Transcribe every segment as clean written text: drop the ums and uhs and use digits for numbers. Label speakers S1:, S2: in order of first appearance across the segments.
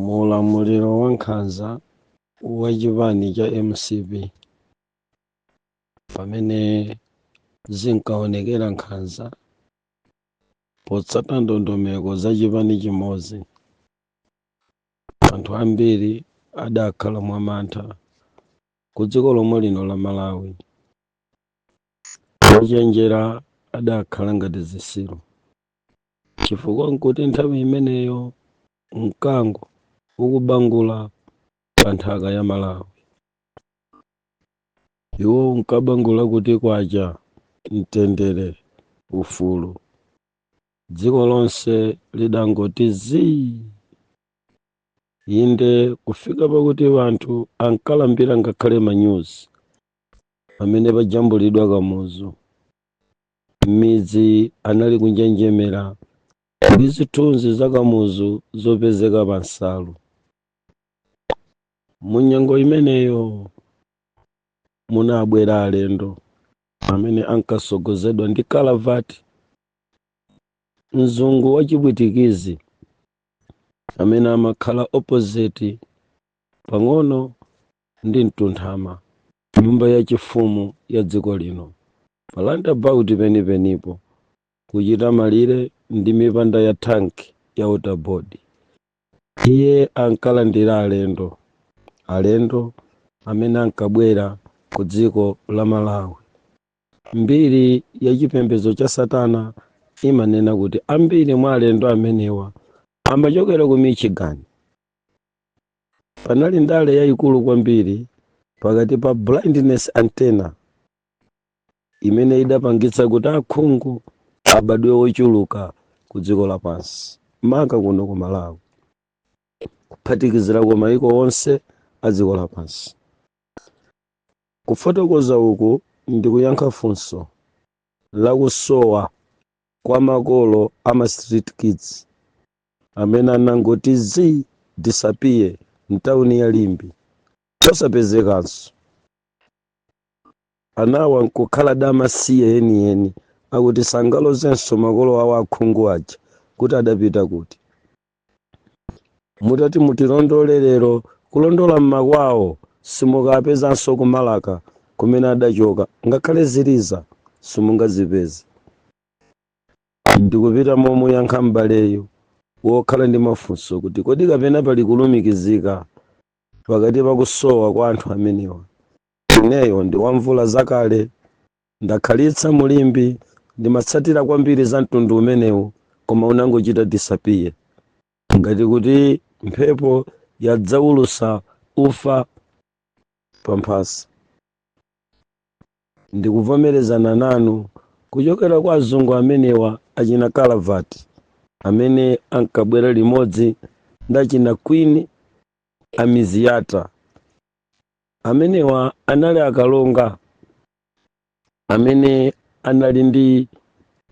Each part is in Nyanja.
S1: Muulamuliro wa nkhanza wa chipani cha MCP, pamene zinkaonekera nkhanza potsata ndondomeko za chipani chimodzi, anthu ambiri adakhala mwamantha ku dziko lomwe lino la Malawi. Ochenjera adakhala ngati zisilu, chifukwa nkuti nthawi imeneyo mkango ukubangula pa nthaka ya Malawi. Iwo unkabangula kuti kwacha, mtendere, ufulu. Dziko lonse lidangoti zii. Inde, kufika pakuti anthu ankalambira ngakhale manyuzi pamene pajambulidwa Kamuzu. M'midzi anali kunjenjemera ndi zithunzi za Kamuzu zopezeka pa nsalu. Mu nyengo imeneyo munabwera alendo amene ankasogozedwa ndi Kalavati, mzungu wa Chipwitikizi amene amakhala opposite pang'ono ndi Mtunthama, nyumba yachifumu ya dziko lino, pa roundabout penipenipo, kuchita malire ndi mipanda ya tanki ya Water Board. Iye ankalandira alendo, alendo amene ankabwera ku dziko la Malawi. Mbiri ya chipembedzo cha Satana imanena kuti ambiri mwa alendo amenewa amachokera ku Michigan. Panali ndale yayikulu kwambiri pakati pa blindness antenna imene idapangitsa kuti akhungu abadwe ochuluka ku dziko lapansi, maka kuno ku Malawi, kuphatikizira ku mayiko onse a dziko lapansi. Kufotokoza uku ndikuyankha funso lakusowa kwa makolo ama street kids amene anangoti zii, disappear mtawuni ya Limbe, osapezekanso. Anawa nkukhala damasiye yeniyeni, akuti sangalozenso makolo awo akhungu aja kuti adapita kuti. Mutati mutilondole lero, kulondola mmakwawo, simukapezanso kumalaka kumene adachoka, ngakhale ziliza simungazipeze. Ndikupita momuyankha m'baleyo wokhala ndi mafunso kuti kodi kapena pali kulumikizika pakati pa kusowa kwa anthu amenewa. Ineyo ndi wamvula zakale, ndakhalitsa mu Limbe, ndimatsatira kwambiri za mtundu umenewu, koma unangochita disappear ngati kuti mphepo yadzaulusa ufa pamphasa. Ndikuvomerezana nanu kuchokera kwa azungu amenewa achina Kalavati amene ankabwera limodzi ndi achina Queen Amiziata. Amenewa anali akalonga amene anali ndi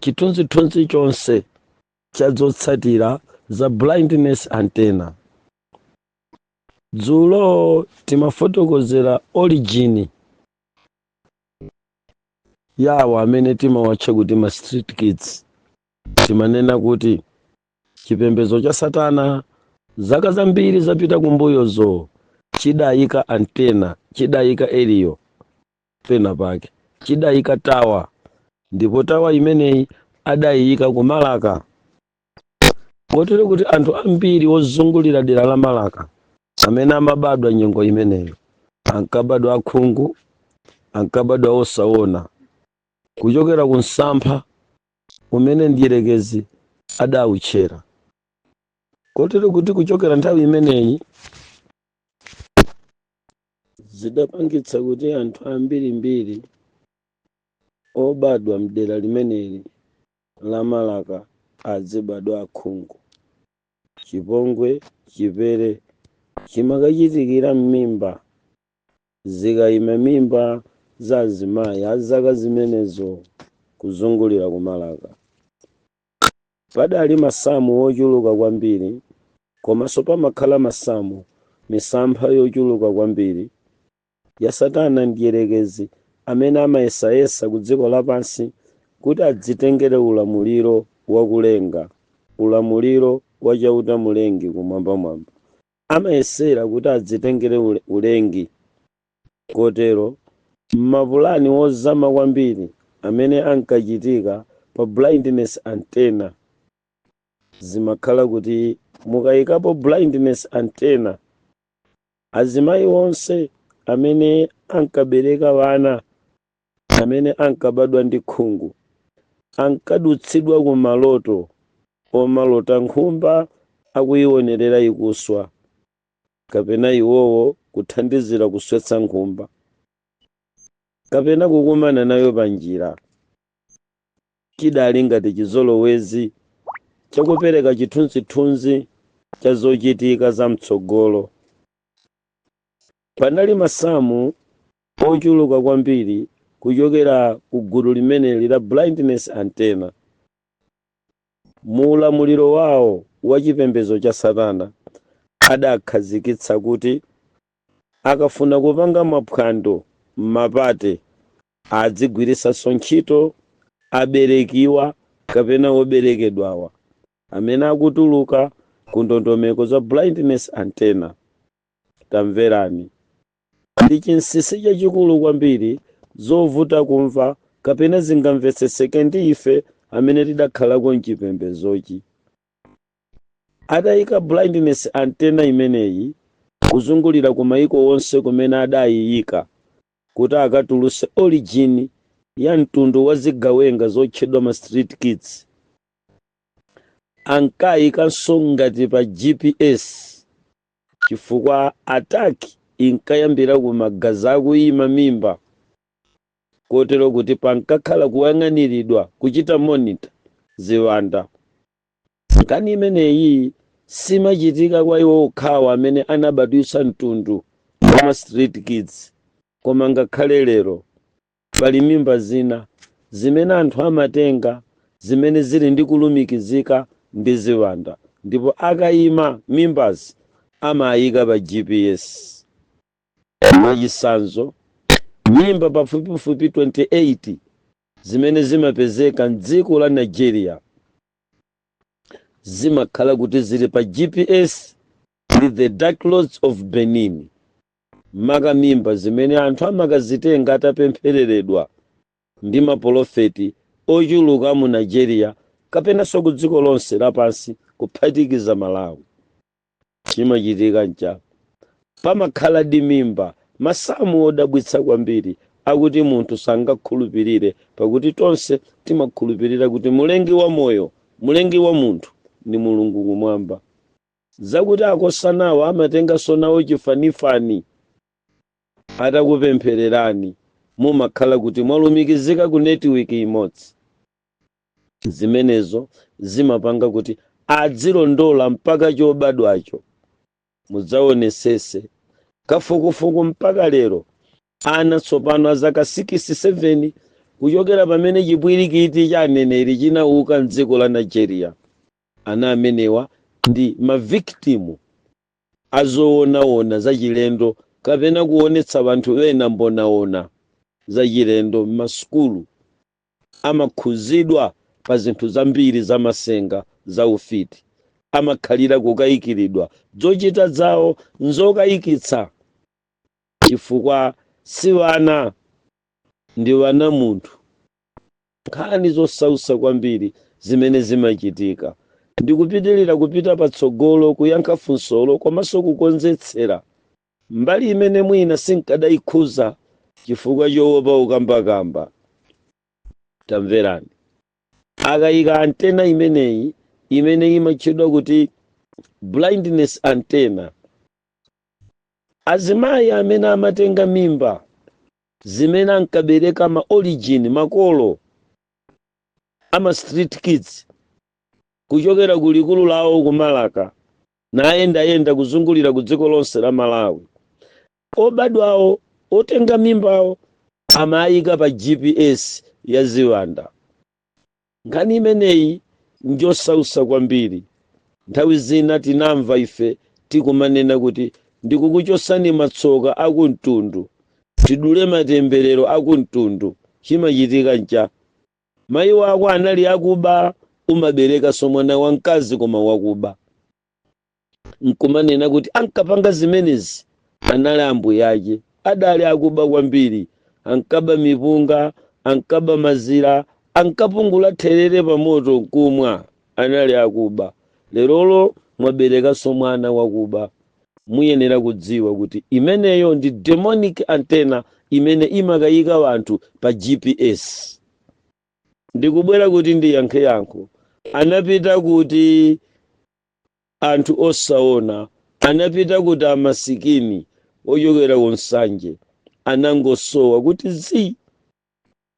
S1: chithunzithunzi chonse cha zotsatira za blindness antenna. Dzulo timafotokozera origin yawo amene timawatcha kuti ma street kids. Timanena kuti chipembedzo cha Satana zaka zambiri zapita kumbuyozo chidayika antenna, chidayika aerial pena pake, chidayika tower, ndipo tower imeneyi adayika kumalaka, kotero kuti anthu ambiri ozungulira dera la Malaka amene amabadwa nyengo imeneyo ankabadwa akhungu, ankabadwa osaona, kuchokera ku msampha umene mdierekezi adawutchera, kotero kuti kuchokera nthawi imeneyi zidapangitsa kuti anthu ambirimbiri obadwa mdera limeneli la Malaka azibadwa akhungu. Chipongwe chipere chimakachitikira m'mimba, zikayima mimba za azimayi a zaka zimenezo kuzungulira kumalaka. Padali masamu ochuluka kwambiri, komanso pamakhala masamu, misampha yochuluka kwambiri ya Satana mdierekezi amene amayesayesa ku dziko lapansi kuti adzitengere ulamuliro wakulenga, ulamuliro wa Chauta Mulengi kumwambamwamba. Amayesera kuti adzitengere ulengi. Kotero mapulani ozama kwambiri amene ankachitika pa blindness antenna, zimakhala kuti mukayikapo blindness antenna, azimayi onse amene ankabereka vana amene ankabadwa ndi khungu ankadutsidwa ku maloto omalota nkhumba akuyionerera ikuswa, kapena iwowo kuthandizira kuswetsa nkhumba, kapena kukumana nayo pa njira. Chidali ngati chizolowezi chakupereka chithunzithunzi cha zochitika zam'tsogolo. Panali masamu ochuluka kwambiri kuchokera ku gulu limeneli la blindness antenna. Mu ulamuliro wawo wa chipembedzo cha satana, adakhazikitsa kuti akafuna kupanga maphwando m'mapate, adzigwiritsanso ntchito aberekiwa kapena oberekedwawa amene akutuluka ku ndondomeko za blindness antenna. Tamverani, ndi chinsinsi chachikulu kwambiri, zovuta kumva kapena zingamvetsetseke ndi ife amene tidakhalako mchipembedzochi. Atayika blindness antenna imeneyi kuzungulira ku maiko onse kumene adayiyika kuti akatuluse origin ya mtundu wa zigawenga zotchedwa ma street kids, ankayikanso ngati pa GPS, chifukwa attack inkayambira ku magazi akuyima mimba, kotero kuti pankakhala kuyang'aniridwa, kuchita monitor ziwanda. Nkhani imeneyi simachitika kwa iwo okhawa amene anabadwitsa mtundu wa ma street kids, koma ngakhale lero pali mimba zina zimene anthu amatenga zimene zili ndi kulumikizika ndi ziwanda, ndipo akayima mimbazi amayika pa GPS. Mwachitsanzo, mimba pafupifupi 28 zimene zimapezeka mdziko la Nigeria zimakhala kuti zili pa GPS ndi the Dark Lords of Benin, maka mimba zimene anthu amakazitenga atapemphereredwa ndi mapolofeti ochuluka mu Nigeria kapenanso ku dziko lonse lapansi, kuphatikiza Malawi. Chimachitika ncha pamakhala di mimba, masamu odabwitsa kwambiri akuti munthu sangakhulupirire, pakuti tonse timakhulupirira kuti mulengi wa moyo, mulengi wa munthu ndi Mulungu kumwamba. Zakuti akosanawo amatenganso nawo chifanifani, atakupemphererani mumakhala kuti mwalumikizika ku network imodzi. Zimenezo zimapanga kuti adzilondola mpaka chobadwacho. Mudzaonesese kafukufuku, mpaka lero ana tsopano a zaka 6, 7 kuchokera pamene chipwirikiti cha aneneri chinauka mdziko la Nigeria, ana amenewa ndi ma victim azoonaona zachilendo kapena kuonetsa anthu ena mbonaona zachilendo m'masukulu. Amakhuzidwa pa zinthu zambiri zamasenga, za ufiti, amakhalira kukayikiridwa, zochita zawo nzokayikitsa, chifukwa si vana, ndi vana munthu. Nkhani zosausa kwambiri zimene zimachitika. Ndikupitilira kupita patsogolo kuyankha funsolo komanso kukonzetsera mbali imene mwina sinkadayikhuza chifukwa choopa ukambakamba. Tamverani, akayika antenna imeneyi imene imatchedwa kuti blindness antenna, azimayi amene amatenga mimba zimene ankabereka ma origin, makolo ama street kids kuchokera ku likulu lawo kumalaka nayendayenda kuzungulira ku dziko lonse la Malawi, obadwawo, otenga mimbawo amayika pa GPS ya ziwanda. Nkhani imeneyi njosausa kwambiri. Nthawi zina tinamva ife tikumanena kuti ndikukuchosani matsoka akumtundu, tidule matemberero akumtundu. Chimachitika ncha mayi wako anali akuba, umaberekanso mwana wamkazi koma wakuba. Nkumanena kuti ankapanga zimenezi anali ambuye ake, adali akuba kwambiri, ankaba mipunga, ankaba mazira, ankapungula therere pamoto nkumwa, anali akuba. Lerolo mwaberekanso mwana wakuba. Muyenera kudziwa kuti imeneyo ndi demonic antenna imene imakayika wanthu pa GPS. Ndikubwera kuti ndiyankhe yankho. Anapita kuti anthu osaona? Anapita kuti amasikini ochokera ku Nsanje? Anangosowa kuti zi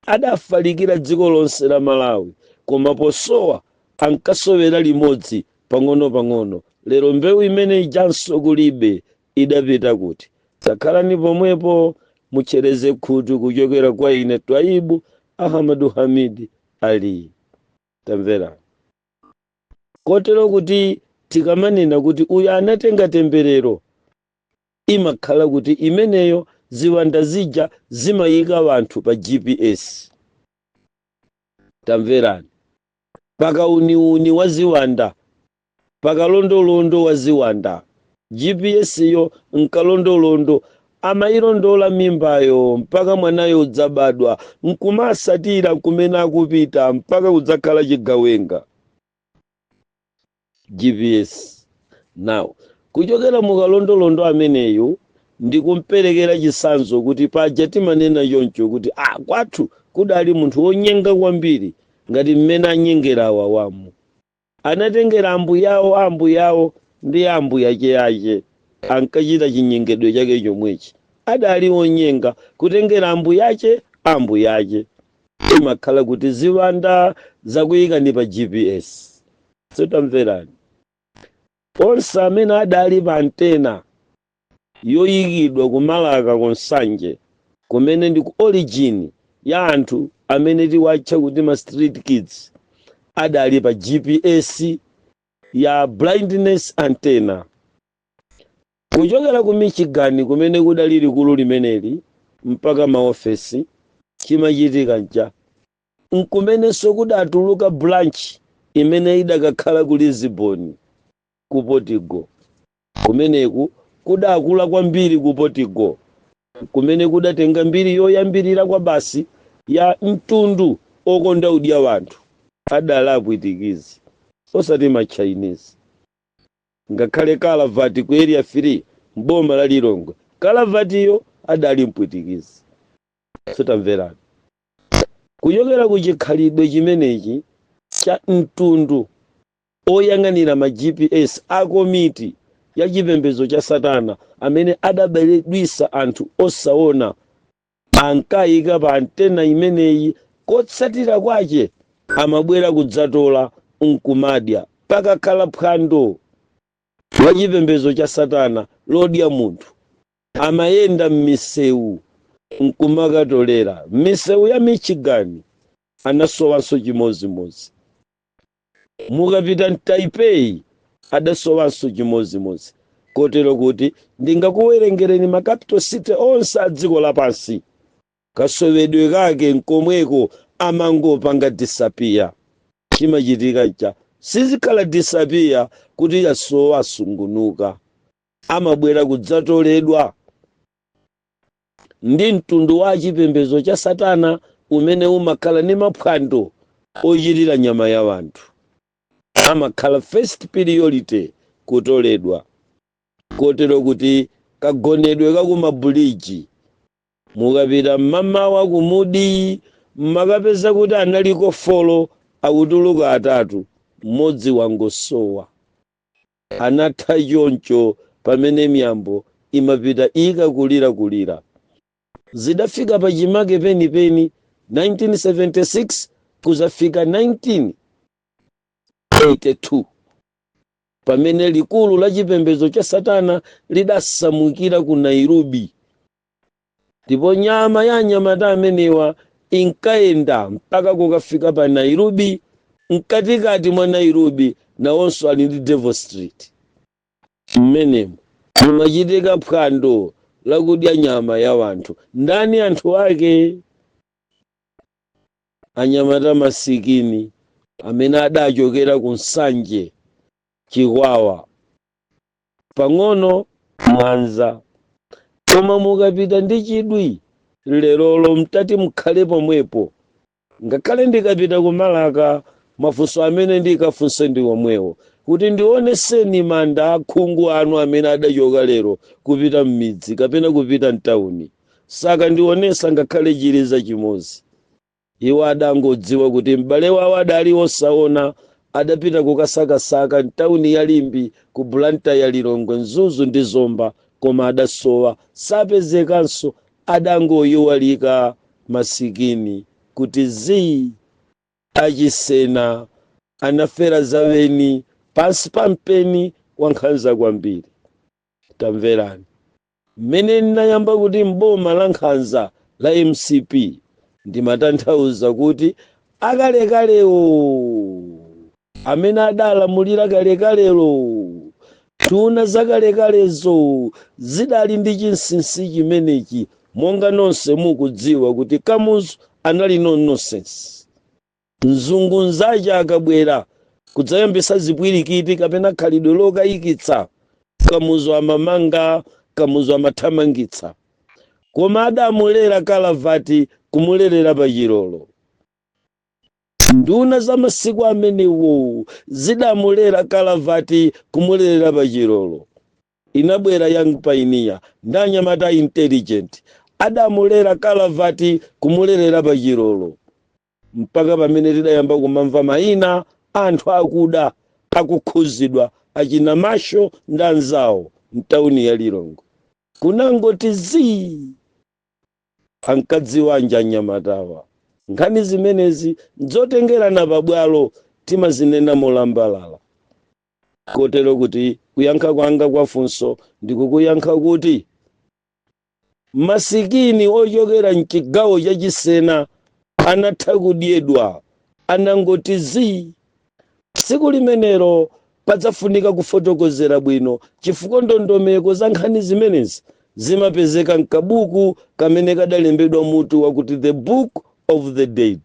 S1: adafalikira dziko lonse la Malawi, koma posowa ankasowera limodzi pang'ono-pang'ono. Lero mbewu imene ijanso kulibe, idapita kuti? Takhalani pomwepo, muchereze khutu kuchokera kwa ine, Twaibu Ahmadu Hamidi Ali. Tamvera, kotero kuti tikamanena kuti uyu anatenga temberero, imakhala kuti imeneyo ziwanda zija zimayika wanthu pa GPS. Tamverani, pakauniuni wa ziwanda, pakalondolondo wa ziwanda, GPS yo nkalondolondo, amayilondola mimbayo mpaka mwanayo udzabadwa, nkumasatira kumene akupita mpaka kudzakhala chigawenga. GPS now, kuchokera mukalondolondo ameneyu, ndikumperekera chisanzo kuti paja timanena choncho kuti kwathu kudali munthu wonyenga kwambiri, ngati mmene anyengera awawamu. Anatengera ambuyawo, ambuyawo ndi ambuyache ache ankachita chinyengedwe chake chomwechi, adali onyenga, kutengera ambuyache, ambuyache. Imakhala kuti ziwanda zakuyikani pa GPS. Sotamverani, onse amene adali pa antenna yoyikidwa kumalaka konsanje, kumene ndi ku origin ya anthu amene tiwatcha kuti ma street kids, adali pa GPS ya blindness antenna. Kuchokera ku Michigan, kumene kudali likulu limeneli, mpaka maofesi, chimachitika ncha nkumenenso kudatuluka branch imene idakakhala ku Lisbon, ku Portugal. Kumeneku kudakula kwambiri ku Portugal, kumene kudatenga mbiri yoyambirira kwa basi ya mtundu okonda udya wanthu. Adali Apwitikizi, osati ma Chinese. Ngakhale kalavati ku Area 3 mboma la Lilongwe, kalavatiyo adali Mpwitikizi. Sotamverani, kuchokera ku chikhalidwe chimenechi cha mtundu oyang'anira ma GPS a komiti ya chipembedzo cha satana amene adaberedwisa anthu osaona, ankayika pa antenna imeneyi, kotsatira kwache amabwera kudzatola nkumadya. Pakakhala phwando la chipembedzo cha satana lodya munthu, amayenda m'misewu nkumakatolera. M'misewu ya Michigan anasowanso chimozimozi. Mukapita mTaipei adasowanso chimozimozi. Kotero kuti ndingakuwerengereni ma capital city onse a dziko lapansi, kasowedwe kake nkomweko, amangopanga disappear. Chimachitika cha sizikhala disappear kuti yasowa, asungunuka, amabwera kudzatoledwa ndi mtundu wa chipembedzo cha satana umene umakhala ndi maphwando ochitira nyama ya wanthu. Amakhala first priority kutoledwa. Kotero kuti kagonedwe kakumabuliji, mukapita mmamawa kumudi, mmakapeza kuti analiko 4, akutuluka atatu, mmodzi wangosowa, anatha choncho. Pamene miyambo imapita ikakulirakulira, zidafika pachimake penipeni 1976 kuzafika 1982, pamene likulu la chipembedzo cha satana lidasamukira ku Nairobi, ndipo nyama ya anyamata amenewa inkayenda mpaka kukafika pa Nairobi. Mkatikati mwa Nairobi nawonso ali ndi Devil Street. Mmenemo mumachitika phwando lakudya nyama ya wanthu. Ndani anthu ake? Anyamata masikini amene adachokera ku Nsanje, Chikwawa. Pang'ono Mwanza. Koma mukapita ndi chidwi lerolo, mtati mukhale pomwepo, ngakhale ndikapita kumalaka, mafunso amene ndikafunse ndi omwewo, kuti ndioneseni manda akhungu anu amene adachoka lero kupita m'midzi kapena kupita mtawuni. Sakandionesa ngakhale chiliza chimodzi. Iwo adangodziwa kuti m'bale wawo adali osaona, adapita kukasakasaka mtawuni ya Limbe, ku Blantyre ya Lilongwe, Mzuzu ndi Zomba, koma adasowa, sapezekanso, adangoyiwalika masikini kuti zii. Achisena anafera zaweni pansi pa mpeni wa nkhanza kwambiri. Tamverani mmene ndinayamba kuti mboma la nkhanza la MCP, ndimatanthauza kuti akalekalewo amene adalamulira kalekalelo, nduna zakalekalezo zidali ndi chinsinsi chimenechi. Monga nonse mukudziwa kuti Kamuzu anali no nonsense. Mzungu nzache akabwera kudzayambisa zipwirikiti kapena khalidwe lokayikitsa, Kamuzu amamanga, Kamuzu amathamangitsa. Koma adamulera kalavati, kumulerera pachilolo. Nduna za masiku amenewo zidamulera kalavati, kumulerera pachilolo. Inabwera Young Pioneer ndi anyamata intelligent, adamulera kalavati, kumulerera pachilolo, mpaka pamene tidayamba kumamva mayina anthu akuda akukhuzidwa, achina Masho ndi anzawo mtawuni ya Lilongwe. Kunangoti zii. Ankadziwa anyamatawa. Nkhani zimenezi nzotengerana pabwalo, timazinena molambalala, kotero kuti kuyankha kwanga kwa funso ndikukuyankha kuti masikini ochokera mchigawo chachisena anatha kudyedwa, anangoti zii. Tsiku limenelo padzafunika kufotokozera bwino, chifukwa ndondomeko za nkhani zimenezi zimapezeka mkabuku kamene kadalembedwa mutu wakuti The Book of the Dead.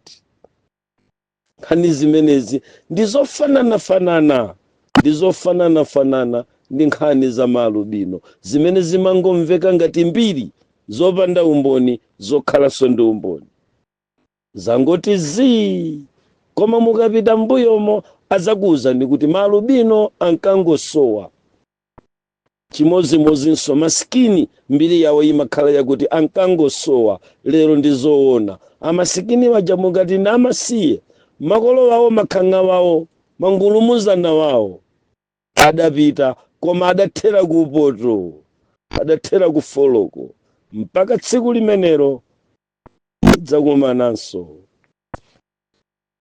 S1: Nkhani zimenezi ndi zofananafanana, ndi zofananafanana ndi nkhani za maalubino zimene zimangomveka ngati mbiri zopanda umboni, zokhalanso ndi umboni, zangoti zii. Koma mukapita mbuyomo adzakuwuzani kuti maalubino ankangosowa. Chimozimozinso masikini, mbiri yawo imakhala yakuti ankangosowa. Lero ndi zoona, amasikini waja mukati ndi amasiye, makolo wawo, makhanga wawo, mangulumuzana wawo adapita, koma adathera kupoto, adathera ku foloko. Mpaka tsiku limenelo tidzakumananso.